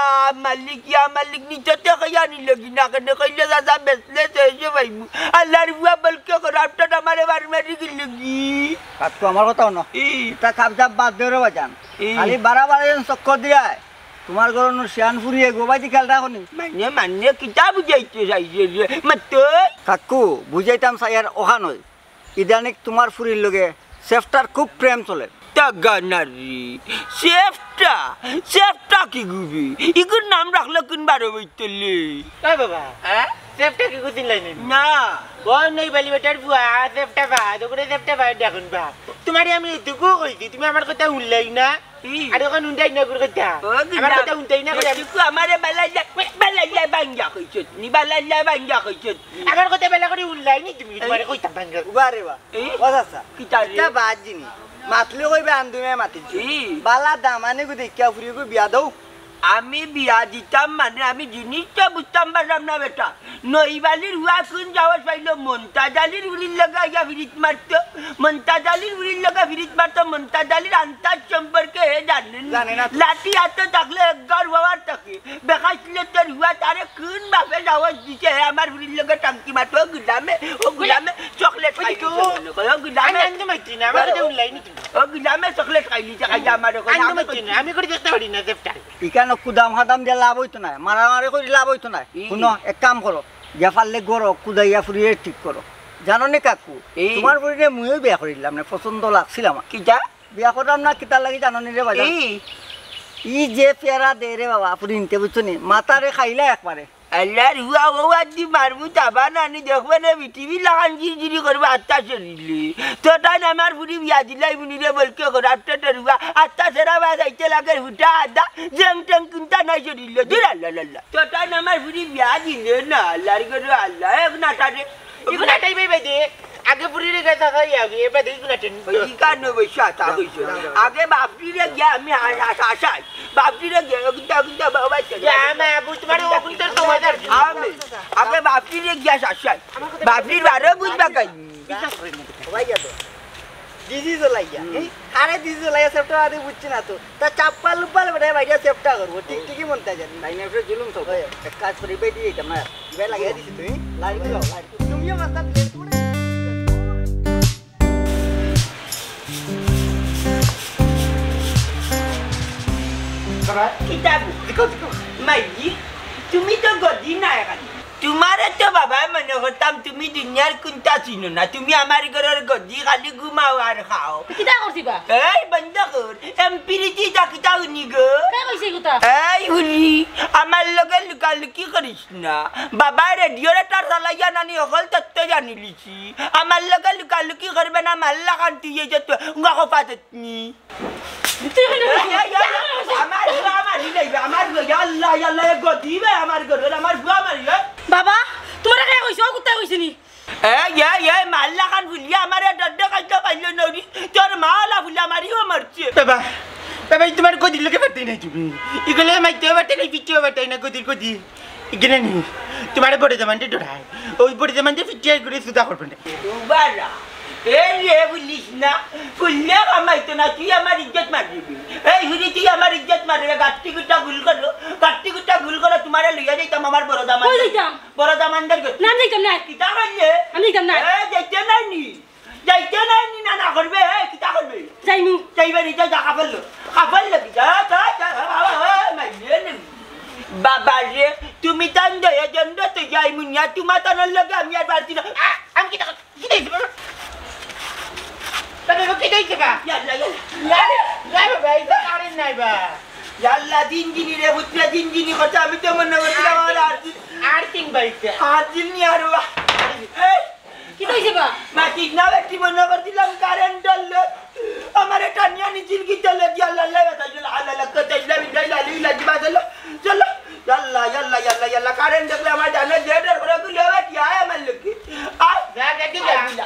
মালিক, ইয়া মালিক, নিচতে কইয়া নি লগি না, কেনে কইলে দাদা বেচলে তো এসে পাইমু। আল্লাহর বুয়া বলকে করাপ্টেড আমারে বার মারি গেল কি? কাকু, আমার কথা হুনো। ই। ইতা কাবজাব বাদ দেও রে বাজান। ই। খালি বাড়া বাড়া যেন চক্কর দিরায়। তুমার ঘরর নু শিয়ান ফুরি এগু বাইদি খেয়াল রাখো নি। মানে, মানে, কিতা বুঝাইতে চাইছে রে? মাতো। কাকু, বুঝাইতাম চাইয়ার অখান অয়। ইদানিং তুমার ফুরির লগে সেফটার খুব প্রেম চলের। তাগানারি, সেফটা, সেফটা কিগু বে? ইগুর নাম রাখলো কুন বারো বইতলে? এ বাবা, হ্যাঁ? সেফটা কিগু চিনলায় নি? না। ও নেই বালি বেটার বুয়া, সেফটা বা, দোকানে সেফটা বা, দেখুন বা। তুমারে আমি এটুকু কইছি, তুমি আমার কথা হুনলায় না। ই। আর অখন হুনতায় না করে কথা। ও আমার গুলাম, কথা হুনতায় না করে আমি এটুকু আমারে বালা যায়, বালা যায় বাঙ্গা কইছত নি, বালা যায় বাঙ্গা কইছত নি। আমার কথা বালা করে হুনলায় নি তুমি, তুমারে কইতাম বাঙ্গা। উবা রে বা। এই? ও চাচা, কিতা রে? ইতা বাদ জিনি। মাতলে কইবে আন্দুমে মাতিছে। ই। বালা দামানি গু দেখিয়া ফুরিগু বিয়া দেও। আমি বিয়া দিতাম মানে আমি জিনিসটা বুঝতাম পারলাম না বেটা। নইবালির হুয়া কুন যাওয়া চাইলো মন্তাজ আলীর ফুরির লগে আইয়া ফিরিত মারতো। মন্তাজ আলীর ফুরির লগে ফিরিত মারতো। মন্তাজ আলীর আন্তাজ সম্পর্কে হে জানে না। জানে না তো। লাঠি আতো থাকলে একগার বাবার থাকে। বেকাইছিল তোর হুয়া তারে কুন বাপে যাওয়া দিছে হে আমার ফুরির লগে টাঙ্কি মারতো। ও গুলামে, ও গুলামে চকলেট খাইলিছে মনে কয়। ও গুলামে। আমি আনতে মাইতি না, আমার কথা হুনলায় নি তুমি। ও গুলামে চকলেট খাইলিছে, খাইয়া আমারে কয়, আনতে আমি মাইতি না, আমি করে দেখতে পারি না, দেবটা। ইখানো কুদাম হাদাম দিয়া লাভ অইতো নায়, মারামারি করি লাভ অইতো নায়। হুনো, এক কাম করো, গিয়া পারলে গরো, কুদাইয়া ফুরিরে ঠিক করো। জানো নি কাকু, এই। তুমার ফুরিরে মুইও বিয়া করিলাম না, পছন্দ লাগছিল আমার। কিতা? বিয়া করলাম না, কিতার লাগি জানো নি রে বাজান? এই। ই যে পেয়ারা দে রে বাবা, ফুরি ইনতে বুঝছো নি? মাথারে খাইলা একবারে। আল্লাহর হুয়া ও আদি মারমু তাবা নানি দেখবে না, পৃথিবী লাখান জিরজিরি করবে আত্মা শরীরে। তো তাই না আমার ফুরি বিয়া দিলাই মুনি রে বলকে করাপ্টেডর হুয়া, আত্মা সেরা বা যাইতে লাগে ফুটা আদা, জেং টেং কুন্তা নাই শরীরে। দূর আল্লাহ, আল্লাহ। তো তাই না আমার ফুরি বিয়া দিলে না, আল্লাহর গরু আল্লাহ, এক নাটারে। ইগুলা টাইমে বাইদে, আগে ফুরিরে গেছে, আগে, এবার দেখি ইগুলা টেন। ওই ইকানো বৈশা, তা বৈশা। আগে বাপটিরে গিয়া আমি হাসা, হাসা, হাসা। বাপটিরে গিয়া, ওগুনটা, ওগুনটা, বাবা, চলে। ইয়া, মা, বুঝতে পারো, ওগুনটার তো বাজার। আমি, আগে বাপটিরে গিয়া হাসা, হাসা। বাপটির বারো বুঝবা কাই। ভাই, গেল। দিছি জ্বলাইয়া। হুম। এই, আরে দিছি জ্বলাইয়া, সেফটা আদে বুঝছি না তো। তা চাপ্পা লুপ্পা বেটা বাইরে সেফটা করবো। ঠিক ঠিকই মন তাই জানি। তাই না, একটা জুলুম তো। ওই, এক কাজ করি, বেটি দিতাম না। ভাই, লাগিয়ে দিছি তুমি। লাইট দিলাও, লাইট। তুমিও মাথা দিলে, তুমরা কিতাব। দেখো, দেখো। মাইজি, তুমি তো গদি না এখন। তুমারে তো বাবায় মনে করতাম, তুমি দুনিয়ার কুন্তা চিনো না। তুমি আমার ঘরর গদি, খালি ঘুমাও আর খাও। কিতা করছি বা? এই বন্ধ কর, এমপিরিতি তা কিতা হুনি গো? কে কইছে কথা? এই হুনি, আমার লগে লুকালুকি করিস না। বাবায় রেডিওর এটার চালাইয়া নানি অকল তত্ত্ব জানিলিছি। আমার লগে লুকালুকি করবে না, মাল্লা খান তুই এই যে তুই, উঙ্গা কপা তত্নি। তুই কেন এই, এই, এই, আমার ঘরো, আমার ঘরো, আমার ঘরো, ইয়া আল্লাহ, ইয়া আল্লাহ, এ গদি বে, আমার ঘরো, আমার ঘরো, আমার, ইয়া। বাবা, তুমারে কে কইছে? ও কুত্তায় কইছে নি? এই, এই, এই, মাল্লা খান ফুলিয়া আমারে ডড্ডে খাইতে পারলো না রে। তোর মা আলা ফুলিয়া মারিও মারছে। বাবা, বাবা, ই তুমার গদির লগে পারতে নাই তুমি। ইগুলো মাইতেও পারতে নাই, পিটিও পারতে নাই, গদির গদি। ইগুলো নি, তুমারে বড় জামানতে ডরায়। ওই বড় জামানতে পিটিয়ে করে সুদা করবে না। দুবারা। এই রে, ফুলিস না। ফুললে কামাইতো না, তুই আমার ইজ্জত মারবি। এই হুরি, তুই আমার ইজ্জত মারবে। গাট্টি গুটা গুল করো, গাট্টি গুটা গুল করো, তুমারে লইয়া যাইতাম আমার বড় দামান। কই যাইতাম? বড় দামানদার গো। না, আমি যাইতাম না। কিতা করলে? আমি যাইতাম না। এ, যাইতে নাই নি? যাইতে নাই নি? না, না করবে, এ, কিতা করবে? যাইমু। যাইবে নি, যা, যা, কাপড় লো। কাপড় লো, যা, যা, যা, যা, যা, যা, মাইলে নি। বাবা রে, তুমি তান দয়া দণ্ড তো যাইমু নিয়া, তুমা তানোর লগে আমি আর পারছি না। আ, আমি কিতা কর-, কিতা হইছে বাবা? বাবা, বাবা, কিতা হইছে বা? ইয়াল্লা, ইয়াল্লা। ইয়াল্লা, ইয়াল্লা, বাবা, এই তো কারেন্ট নাই বা। ইয়াল্লা, জিনজিনি রে, পুত্রা, জিনজিনি কথা আমি তো মনে করছিলাম, আমার আর দিন। আর তিন বাড়িতে। আর দিন নি আর বা। এই। কিতা হইছে বা? মাতিস না, বেটি, মনে করছিলাম কারেন্ট ধরলো। আমারে টানিয়া নিছিল কিতা লাগি, আল্লাহ, আল্লাহ, আল্লাহ, আল্লাহ, আল্লাহ, আল্লাহ, আল্লাহ, আল্লাহ, আল্লাহ, আল্লাহ, আল্লাহ, আল্লাহ, কারেন্ট দেখলে আমার জানে যে ডর করে, গুলি হবে কি, আয় আমার লোকে। আয়। যা, দেখি যা। আয়, যা।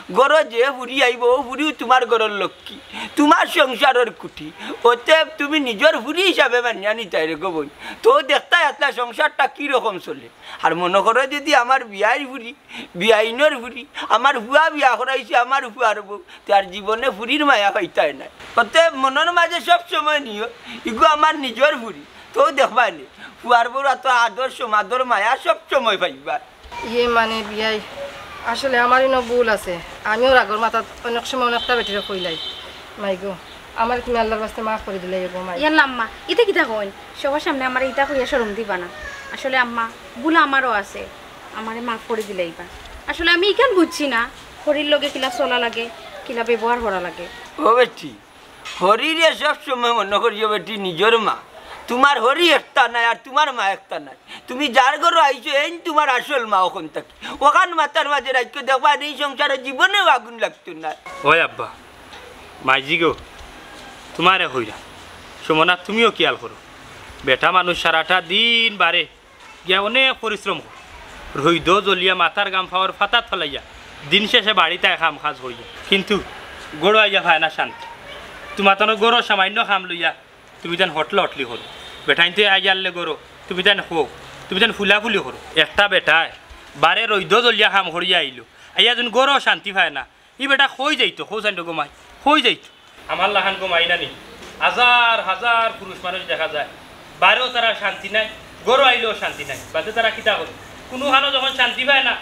ঘরো যে ফুরি আইবো, অউ ফুরিউ তুমার ঘরর লক্ষ্মী, তুমার সংসারর খুঁটি। অতএব তুমি নিজর ফুরি হিসাবে মানিয়া নিতায় রে গো বইন। তো দেখতায় আছলা সংসারটা কি রকম চলে। আর মনো করো যুদি আমার বিয়াইর ফুরি, বিয়াইনর ফুরি, আমার ফুয়া বিয়া করাইছে আমার ফুয়ার বউ, তে আর জীবনে ফুরির মায়া পাইতায় নায়। অতএব মনর মাঝে সব সময় নিও, ইগু আমার নিজর ফুরি। তো দেখবায় নে, ফুয়ার বউর অত আদর সমাদর মায়া সব সময় পাইবা। ইয়ে মানে বিয়াই, আসলে আমার ইনো ভুল আছে। আমিও রাগর মাথাত অনেক সময় অনেকটা বেটিরে কইলাই। মাই গো, আমারে তুমি আল্লার ওয়াস্তে মাফ করি দিলাইও গো মাই। ইয়াল্লা আম্মা, ইতা কিতা কইন? সবার সামনে আমারে ইতা কইয়া শরম দিবা না। আসলে আম্মা, ভুল আমারও আছে, আমারে মাফ করি দিলাইবা। আসলে আমি ইখান বুঝছি না, হরির লগে কিলা চলা লাগে, কিলা ব্যবহার করা লাগে। ও বেটি, হরিরে সব সময় মনো করিও বেটি নিজর মা। তুমার হরি একটা নায় আর তুমার মা একটা নায়। তুমি যার ঘরো আইছো, এইন তুমার আসল মা অখন থাকি। অখান মাথার মাঝে রাখিও, দেখবায় নে ই সংসারো জীবনেও আগুন লাগতো নায়। ওই আব্বা, মাইজি গো, তুমারে কইরাম, সুমনা তুমিও খিয়াল করো। বেটা মানুষ সারাটা দিন বারে গিয়া অনেক পরিশ্রম করে, রইদো জ্বলিয়া মাথার ঘাম পাওর ফাতাত ফালাইয়া দিন শেষে বাড়িত আয় কাম কাজ করিয়া, কিন্তু ঘরো আইয়া পায় না শান্তি। তুমার তনে ঘরো সামান্য কাম লইয়া তুমি তান হটলা হটলি করো, বেটাইন্তে আইয়ারলে ঘরো তুমি তান খোও, তুমি তান ফুলাফুলি করো। একটা বেটায় বারে রইদো জ্বলিয়া কাম করিয়া আইলো, আইয়া যুদি ঘরো শান্তি পায় না, ই বেটা কই যাইতো, কও চাইন গো মাই, কই যাইতো? আমার লাখান গো মাই নানি, হাজার হাজার পুরুষ মানুষ দেখা যায়, বারেও তারার শান্তি নাই, ঘরো আইলেও শান্তি নাই। বাদে তারা কিতা করে? কুনুখানো যখন শান্তি পায় না,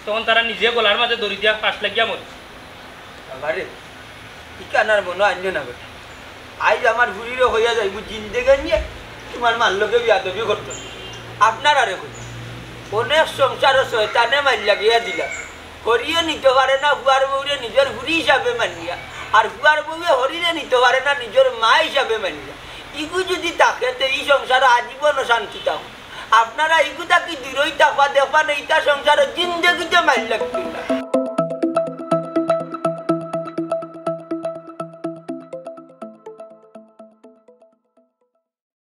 তখন তারা নিজে গলার মাঝে দড়ি দিয়া ফাঁস লাগিয়া মরে। বাবারে, ইখান আর মনো আনিও না বেটা। আইজ আমার ফুরিরে কইয়া যাইমু, জিন্দেগানিয়ে তুমার মার লগে বেয়াদবি করতো না। আপনারারে কই, অনেক সংসারো শয়তানে মাইর লাগাইয়া দিলা। হরিয়ে নিতো পারে না ফুয়ার বউরে নিজর ফুরি হিসাবে মানিয়া, আর ফুয়ার বউয়ে হরিরে নিতো পারে না নিজর মা হিসাবে মানিয়া। ইগু যুদি থাকে, তে ই সংসারো আজীবনও শান্তি থাকবো। আপনারা ইগু থাকি দূরই থাকবা, দেখবা নে ইতা সংসারো জিন্দেগিতে মাইর লাগতো না।